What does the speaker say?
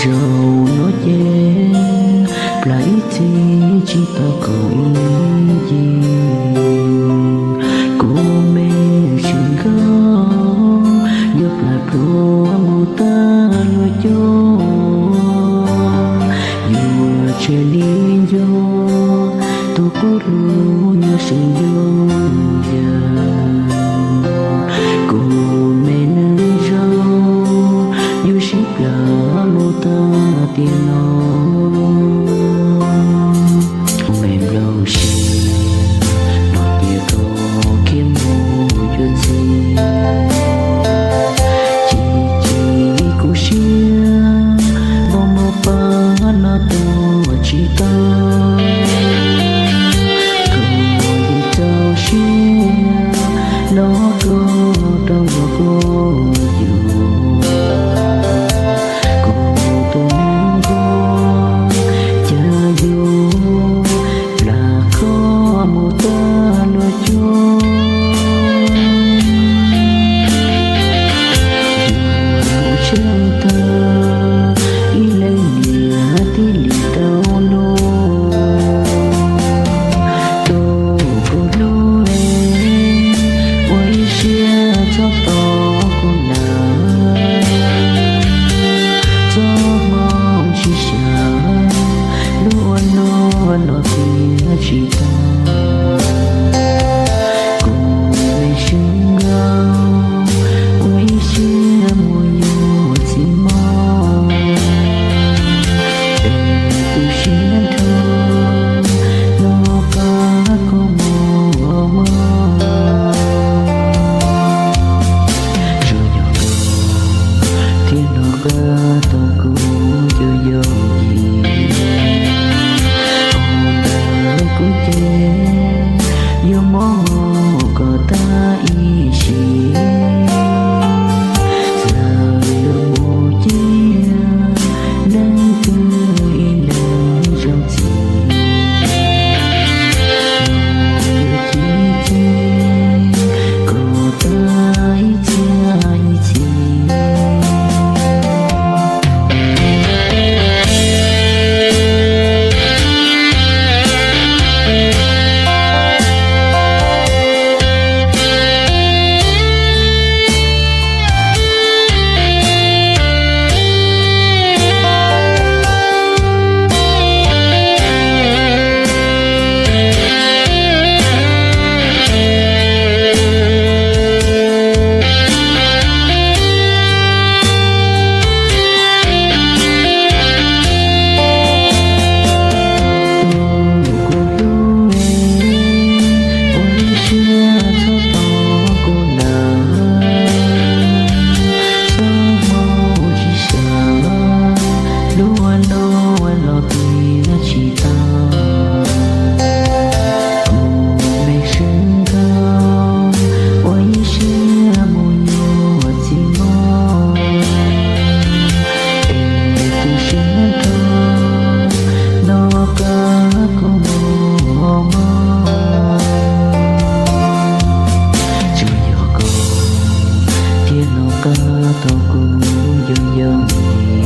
Zaum no ces plam ib txhis tsis tau koom ib yig, kuv me sib nkauj yuav plam pluav mus tag luag cug. Yuav tseg li nco tus qub hlub nyob seb yooj yim, kuv me neej zaug yuav sib plam mus tag tiam no. Kuv me nplooj siab no cia rau khiav mus yuav txiv, ces ces kuv siab npau npau pab no tuag tsis tau. Kuv yeej rau siab hlob koj rau los kuj yus, kuv tus neeg nquag cas yuav plam koj mus tag luag cug. Yuav mus tshaj tag ib leeg niam thiaj li tau luag. Tus kuv hlub es, ua ib siab txhob tos kuv nawb. Txoj hmoo tsis xyaw, lub ua luaj los tiav tsis tau. Kuv me sib nkauj, ua ib siab mus yuav txiv mog. Es tu siab dhau, no pab kuv mus mog. Tsuas yog koj thiaj nov qab tau kuv cov yooj yim, ua ntawm kuv ces yuav mob mus kom tag ib sim. Txawm yuav mus ciaj neeg twg ib leeg zoo txim, yuav chim ces kom tag ib txhia ib txhis. Tus kuv hlub es, ua ib siab txhob tos kuv nawb. Txoj hmoo tsis xyaw, lub ua luaj los tiav tsis tau. Kuv me sib nkauj, ua ib siab mus yuav txiv mog. Es tu siab dhau, no pab kuv mus mog. Tsuas yog koj thiaj nov qab tau kuv cov yooj yim,